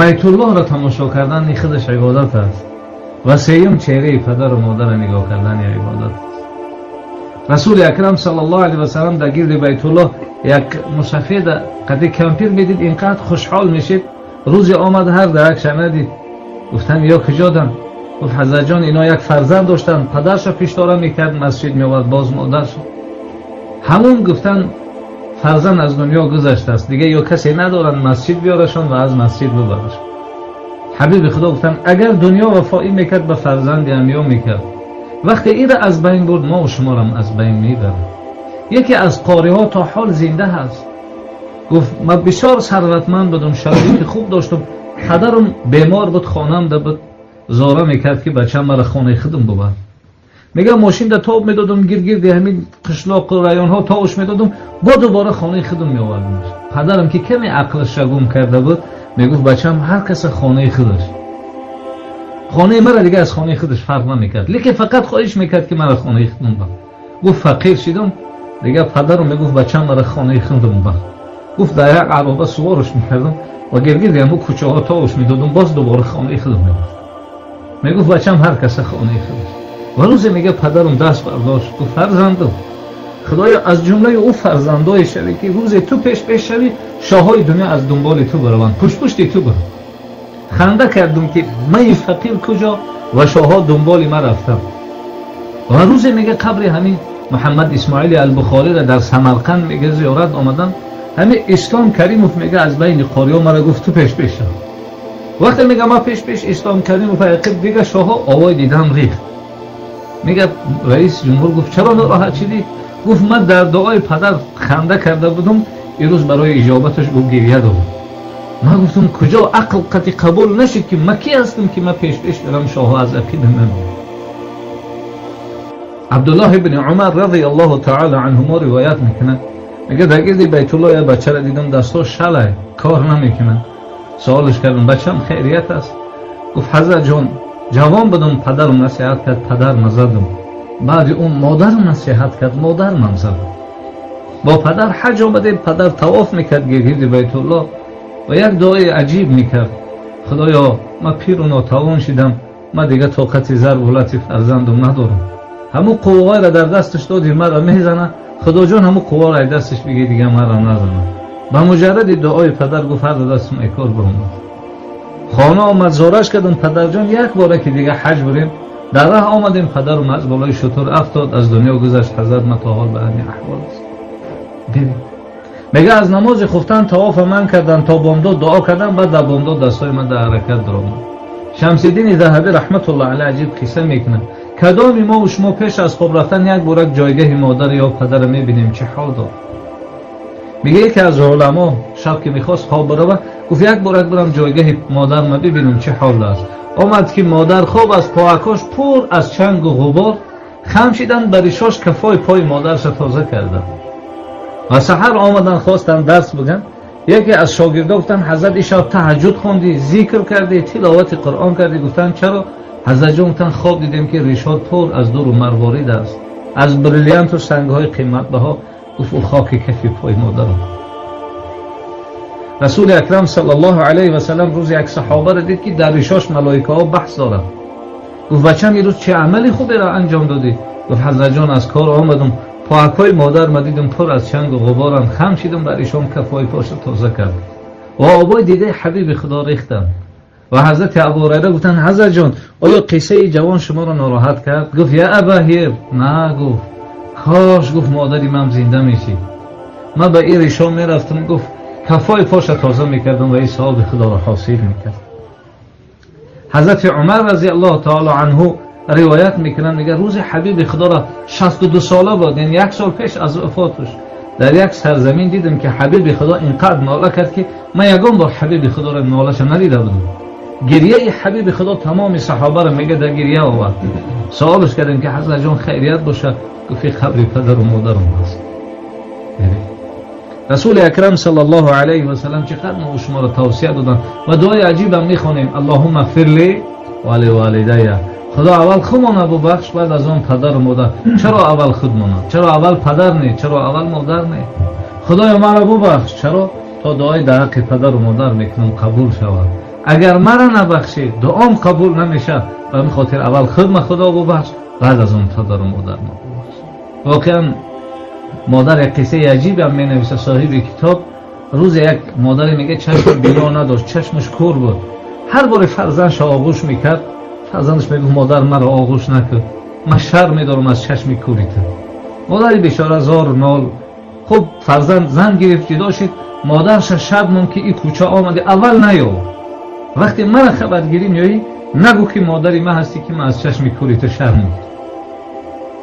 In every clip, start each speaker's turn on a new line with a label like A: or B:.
A: Байтуллоҳро тамошо кардан худаш ибодат аст ва сеюм чеҳраи падару модарро нигоҳ кардан ибодат аст. Расули Акрам саллаллоҳу алайҳи васаллам дар гирди Байтуллоҳ як мусафеда қади кампир медид, инқадр хушҳол мешид. Рӯзе омад ҳар даракша надид. Гуфтан ё куҷодан? Гуфт ҳазратҷон, ино як фарзанд доштанд, падарша пиштора мекард, масҷид меовард, боз модарша. Ҳамун гуфтан фарзанд аз дунё гузаштааст, дига ё касе надоранд масҷид биёрашон ва аз масҷид бибарашон. Ҳабиби Худо гуфтанд агар дунё вафоӣ мекард ба фарзанди ҳамё мекард. Вақте ира аз байн бурд, мо шуморам аз байн мебарад. Яке аз қориҳо то ҳол зинда ҳаст. Гуфт ман бисёр сарватманд будам, шароити хуб доштам, падарам бемор буд, хонанда буд, зора мекард ки бачам мара хонаи худам бубар. Мегам мошинда тоб медодам, гиргирди ҳамин қишлоқу районҳо товуш медодам, бо дубора хонаи худам меовардам. Падарам ки каме ақлашро гум карда буд, мегуфт бачам ҳар каса хонаи худаш. Хонаи мара дига аз хонаи худаш фарқ намекард, лекин фақат хоҳиш мекард ки мара хонаи худам бар. Гуфт фақир шидам, дига падарам мегуфт бачам мара хонаи худам бар. Гуфт дар як ароба суворш мекардам ва гиргирди ҳамун кӯчаҳо товуш медодам, боз дубора хонаи худам меовардам. Мегуфт бачам ҳар каса хонаи худаш. Ва рӯзе мега падарам даст бардошт, гуфт фарзандам, Худоё аз ҷумлаи ӯ фарзандое шавӣ ки рӯзе ту пеш пеш шавӣ, шоҳҳои дунё аз дунболи ту бараванд, пуштпушти ту бараванд. Ханда кардам ки ман фақир куҷо ва шоҳҳо дунболи ман рафтанд. Ва рӯзе мега қабри ҳамин Муҳаммад Исмоили Албухориро дар Самарқанд мега зиёрат омадам. Ҳамин Ислом Каримов мега аз байни қориҳо мара гуфт ту пеш пеш шав. Вақте мега ман пеш пеш Ислом Каримов ақиб дига шоҳҳо овои дидам рехт. Мега раис ҷумҳур гуфт чаро нороҳат шидӣ? Гуфт ман дар дуои падар ханда карда будам, имрӯз барои иҷобаташ гуфт гиря дорам. Ман гуфтам куҷо ақл қатъи қабул нашид ки ман ки ҳастам ки ман пеш пеш барам, шоҳҳо аз ақиби ман. Абдуллоҳ ибни Умар разияллоҳу таъала анҳумо ривоят мекунад, мега дар гирди Байтуллоҳ як бачаро дидам, дастҳо шалай, кор намекунад. Суолаш кардам бачам хайрият аст? Гуфт ҳазратҷон, ҷавон будам, падарам насиҳат кард, падарам задам. Баъди он модарам насиҳат кард, модарам задам. Бо падар ҳаҷ омадем, падар тавоф мекард гирди Байтуллоҳ ва як дуои аҷиб мекард. Худоё, ман пиру нотавон шидам, ман дига тоқати зарбу лати фарзандам надорам. Ҳамун қувваҳоеро дар дасташ доди маро мезана, Худоҷон ҳамун қувваро аз дасташ бигир, дига маро назана. Ба муҷарради дуои падар гуфт ҳар дастам ай кор баромад. Хона омад, зораш кардам падарҷон, як бора ки дига ҳаҷ бурем. Дар раҳ омадем, падарам аз болои шутур афтод, аз дунё гузашт. Ҳазрат ман то ҳол ба ҳамин аҳвол аст. Бибин мега аз намози хуфтан тавофа ман кардан, то бомдод дуо кардан, баъд дар бомдод дастҳои ман дар ҳаракат даромад. Шамсиддини Заҳабӣ раҳматуллоҳ алайҳ аҷиб қисса мекунад. Кадоми мо шумо пеш аз хоб рафтан як борак ҷойгаҳи модар ё падарро мебинем, чӣ ҳол дорад? Мега яке аз уламо шаб ки мехост хоб баравад, гуфт як борак барам ҷойгаҳи модарма бибинам чӣ ҳол аст. Омад ки модар хоб аст, поакош пур аз чангу ғубор, хам шидан ба ришош кафои пои модарша тоза карданд. Ва саҳар омадан хостанд дарс бигӯянд. Яке аз шогирдо гуфтанд ҳазрат ин шаб таҳаҷҷуд хондӣ, зикр кардӣ, тиловати Қуръон кардӣ? Гуфтанд чаро? Ҳазратҷон гуфтанд хоб дидем ки ришот пур аз дуру марворид аст, аз бриллианту сангҳои қиматбаҳо. Гуфт ӯ хоки кафи пои модарам. Расули Акрам саллаллоҳу алайҳи васаллам рӯзе як саҳобаро дид ки дар ришош малоикаҳо баҳс дорад. Гуфт бачам имрӯз чӣ амали хуберо анҷом додӣ? Гуфт ҳазратҷон аз кор омадам, поакҳои модарма дидам пур аз чангу ғуборанд, хам шидам бар ишон кафҳои поша тоза кардам ва обои дидаи ҳабиби Худо рехтам. Ва ҳазрати Абу Ҳурайра гуфтанд ҳазратҷон оё қиссаи ҷавон шуморо нороҳат кард? Гуфт я аба ҳир, на, гуфт кош, гуфт модари ман зинда мешид, ман ба ин ришо мерафтам, гуфт кафҳои поша тоза мекардам ва ин савоби Худоро ҳосил мекардам. Ҳазрати Умар разияллоҳу таъала анҳу ривоят мекунанд, мегӯяд рӯзи ҳабиби Худоро 62 сола буд, яъне як сол пеш аз вафоташ, дар як сарзамин дидам ки ҳабиби Худо инқадр нола кард ки ман ягон бор ҳабиби Худоро нолаша надида будам. Гирияи ҳабиби Худо тамоми саҳобаро мега дар гирия овард. Суолаш кардем ки ҳазратҷон хайрият бошад? Гуфт қабри падару модарам аст. Расули Акрам саллаллоҳу алайҳи васаллам чӣ қадр мо шуморо тавсия доданд ва дуои аҷибам мехонем: Аллоҳумма фирли ва ливолидайя. Худо аввал худмона бубахш, баъд аз он падару модар. Чаро аввал худмона? Чаро аввал падар не? Чаро аввал модар не? Худоё маро бубахш. Чаро? То дуои дар ҳаққи падару модар мекунам қабул шавад. Агар мара набахшӣ, дуом қабул намешавад. Ба ҳамин хотир аввал худ Худо бубахш, баъд аз он падару модар ма бубахш. Воқеан модар як қиссаи аҷиб ҳам менависад соҳиби китоб. Рӯзе як модаре мегӯяд чашми бино надошт, чашмаш кӯр буд. Ҳар боре фарзандашро оғӯш мекард, фарзандаш мегуфт модар маро оғӯш накун, ман шарм медорам аз чашми кӯри ту. Модари бечора зор нол. Хуб фарзанд зан гирифт, ҷудо шид. Модарша шаб монд ки ин кӯча омади, аввал наё. Вақте мара хабаргирӣ меоӣ, нагӯ ки модари ман ҳастӣ, ки ман аз чашми кӯри ту шарм медорам.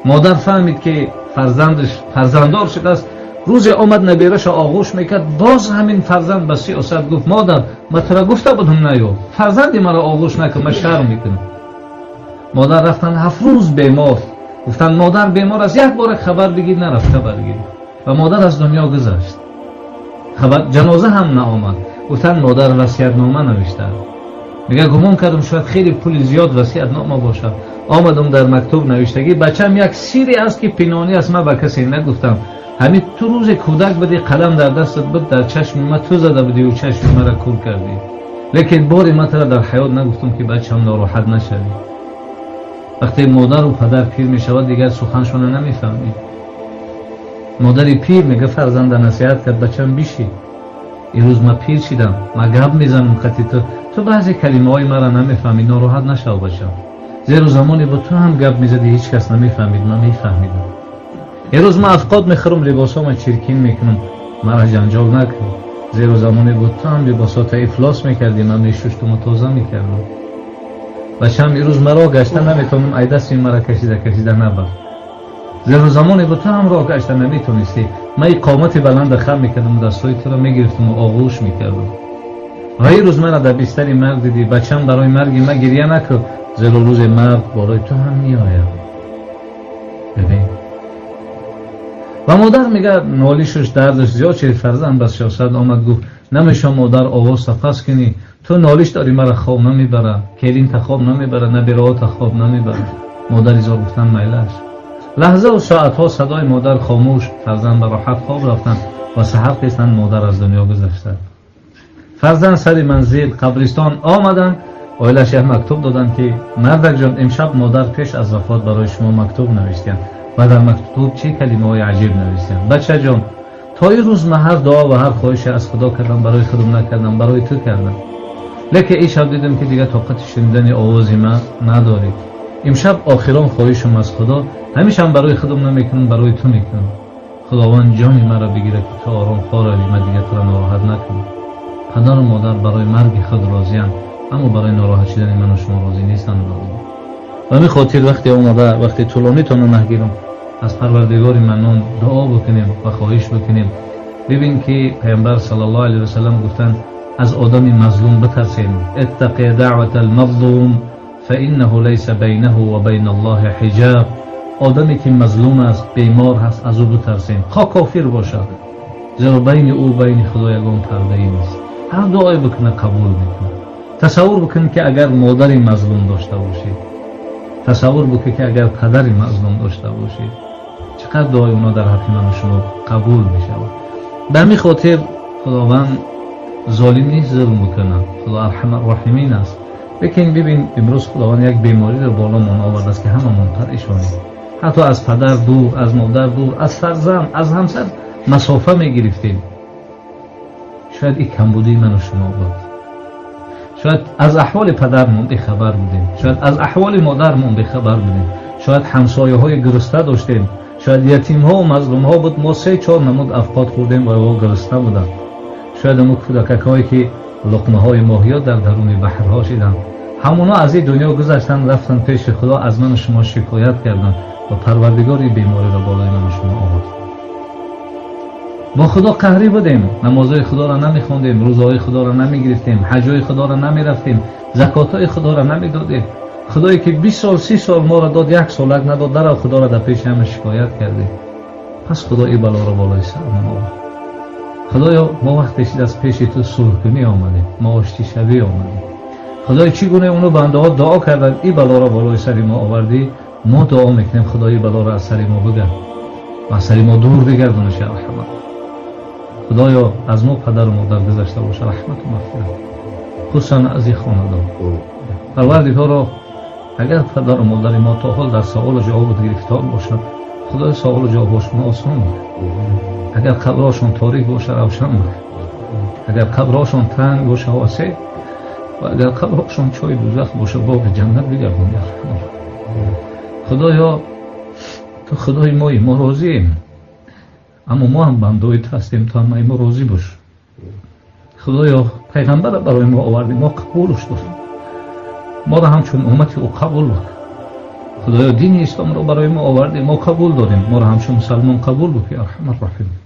A: Модар фаҳмид ки фарзандаш фарзанддор шудааст. Рӯзе омад набераша оғӯш мекард, боз ҳамин фарзанд ба сиёсат гуфт модар, ман тура гуфта будам наё, фарзанди маро оғӯш накун, ман шарм мекунам. Модар рафтанд 7 рӯз бемор. Гуфтанд модар бемор аст, як бора хабар бигир, нарафт хабар гирифт. Ва модар аз дунё гузашт. Хабар ҷаноза ҳам наомад. Гуфтанд модар васиятнома навишта. Мегӯяд гумон кардам шояд хеле пули зиёд васиятнома бошад. Омадам дар мактуб навиштагӣ бачам як сире аст ки пинҳонӣ аст, ман ба касе нагуфтам. Ҳамин ту рӯзе кӯдак будӣ, қалам дар дастат буд, дар чашми ман ту зада будӣ ва чашми маро кӯр кардӣ. Лекин бори ман туро дар ҳаёт нагуфтам ки бачам нороҳат нашавӣ. Вақте модару падар пир мешавад, дигар суханшонро намефаҳмӣ. Модари пир мегӯяд фарзанда насиҳат кард, бачам бишӣ. Имрӯз ман пир шидам, ман гап мезанам қати ту, ту баъзе калимаҳои маро намефаҳмӣ, нороҳат нашав бачам. Зеро замоне бо ту ҳам гап мезадӣ, ҳеҷ кас намефаҳмид, ман мефаҳмидам. Имрӯз ман афқот мехӯрам, либосҳома чиркин мекунам, маро ҷанҷол накун. Зеро замоне бо ту ҳам либосҳота ифлос мекардӣ, ман мешуштуму тоза мекардам. Бачам имрӯз маро гашта наметавонам, ай дасти маро кашида кашида набар. Зеро замоне бо ту ҳам роҳ гашта наметавонистӣ, ман иқомати баланда хам мекардам, дастҳои туро мегирифтам ва оғӯш мекардам. Ва имрӯз маро дар бистари марг дидӣ, бачам барои марги ман гиря накун, зеро рӯзе марг болои ту ҳам меояд. Бибин. Ва модар мегӯяд нолишаш дардаш зиёд шуд, фарзанд ба сиёсат омад, гуфт намешавам модар овозта пас кунӣ, ту нолиш дорӣ, маро хоб намебара, келинта хоб намебара, набираҳота хоб намебара. Модари зор гуфтанд майлаш. Лаҳзаву соатҳо садои модар хомӯш, фарзанд ба роҳат хоб рафтанд ва саҳар хестанд, модар аз дунё гузаштанд. Фарзанд сари манзил қабристон омаданд, оилаш як мактуб доданд ки мардакҷон, имшаб модар пеш аз вафот барои шумо мактуб навиштанд ва дар мактуб чӣ калимаҳои аҷиб навиштанд. Бачаҷон, то ин рӯз ман ҳар дуо ва ҳар хоҳише аз Худо кардам, барои худам накардам, барои ту кардам. Лекин ин шаб дидам ки дигар тоқати шунидани овози ман надорӣ. Имшаб охирон хоҳишам аз Худо, ҳамешам барои худам намекунам, барои ту мекунам. Худованд ҷони маро бигирад ки ту ором хоравӣ, ман дигар туро нороҳат накунам. Падару модар барои марги худ розианд, аммо барои нороҳат шудани ману шумо розӣ нестанд. Ба ҳамин хотир вақте омада, вақте тӯлонитонро нагирам, аз Парвардигори Маннон дуо бикунем ва хоҳиш бикунем. Бибин ки Паёмбар саллаллоҳу алайҳи васаллам гуфтанд аз одами мазлум битарсем. Иттақи даъвата алмазлум фаиннаҳу лайса байнаҳу ва байна Аллоҳи ҳиҷоб. Одаме ки мазлум аст, бемор ҳаст, аз ӯ битарсем, хоҳ кофир бошад, зеро байни ӯ байни Худо ягон пардае нест. Ҳар дуое бикунад қабул мекунад. Тасаввур бикун ки агар модари мазлум дошта бошӣ, тасаввур бикун ки агар падари мазлум дошта бошӣ, чӣ қадр дуои онҳо дар ҳаққи ману шумо қабул мешавад. Ба ҳамин хотир Худованд золим нест зулм бикунад, Худо арҳамар роҳимин аст. Лекин бибин имрӯз Худованд як бемориро боломон овардааст ки ҳамамон парешонем. Ҳатто аз падар дур, аз модар дур, аз фарзанд, аз ҳамсар масофа мегирифтем. Шояд ин камбудии ману шумо буд. Шояд аз аҳволи падармон бехабар будем, шояд аз аҳволи модармон бехабар будем, шояд ҳамсояҳои гурусна доштем, шояд ятимҳо ва мазлумҳо буд, мо 3-4 намуд афқот хӯрдем ва о гурусна буданд. Шояд ҳамун кӯдакакҳое ки луқмаҳои моҳиё дар даруни баҳрҳо шиданд, ҳамонҳо аз ин дунё гузаштанд, рафтанд пеши Худо, аз ману шумо шикоят карданд ва Парвардигори бемориро болои ману шумо овард. Бо Худо қаҳрӣ будем, намозҳои Худоро намехондем, рӯзаҳои Худоро намегирифтем, ҳаҷҳои Худоро намерафтем, закотҳои Худоро намедодем. Худое ки 20 сол 30 сол моро дод, як солак надод, дарав Худоро дар пеши ҳама шикоят кардем. Пас Худо ин балоро болои сарамон овард. Худоё, мо вақте шид аз пеши ту сулҳкунӣ омадем, мо оштишавӣ омадем. Худоё, чӣ гуна ону бандаҳо дуо карданд, ин балоро болои сари мо овардӣ, мо дуо мекунем Худо ин балоро аз сари мо бигар ва аз сари мо дур бигардонаш, я Раҳмат. Худоё, аз мо падару модар гузашта боша, раҳмату мағфират. Хусусан аз ин хонадон. Парвардигоро, агар падару модари мо то ҳол дар саволу ҷавоб гирифтор бошанд, Худои саволу ҷавобашон осон бикун. Агар қабрашон торик бошад, равшан бикун. Агар қабрашон танг бошад, васеъ, ва агар қабрашон чоҳи дӯзах бошад, боғи ҷаннат бигардон. Худоё, ту худои моӣ, мо розием, аммо мо ҳам бандаҳои ту ҳастем, ту ҳам мо розӣ бош. Худоё, пайғамбарро барои мо овардӣ, мо қабулш дорем, моро ҳамчун уммати ӯ қабул бикун. Худоё, дини исломро барои мо овардӣ, мо қабул дорем, моро ҳамчун мусалмон қабул бикун, арҳамар роҳимин.